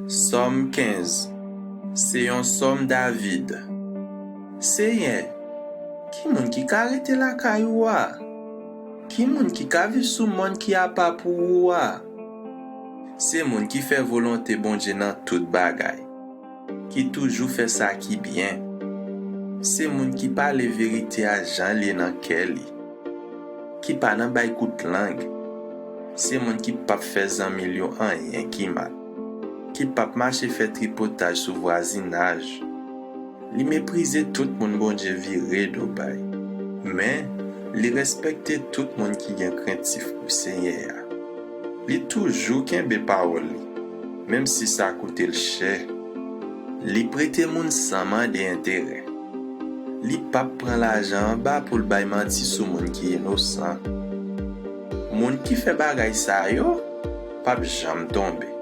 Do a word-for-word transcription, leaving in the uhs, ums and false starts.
Sòm kenz. Se yon sòm David. Senyè, ki moun ki ka rete lakay ou a? Ki moun ki ka viv sou mòn ki apa pou ou a? Se moun ki fè volonte Bondye nan tout bagay, ki toujou fè sa ki byen. Se moun ki pale verite a jan l ye nan kè li, ki pa nan bay kout lang. Se moun ki p ap fè zanmi l yo anyen ki mal, ki p ap mache fè tripotaj sou vwazinaj. Li meprize tout moun Bondye vire do bay, men li respekte tout moun ki gen krentif pou Senyè a. Li toujou kenbe pawòl li, menm si sa koute l chè. Li prete moun san mande enterè. Li p ap pran lajan anba pou l bay manti sou moun ki inosan. Moun ki fè bagay sa yo p ap janm tonbe.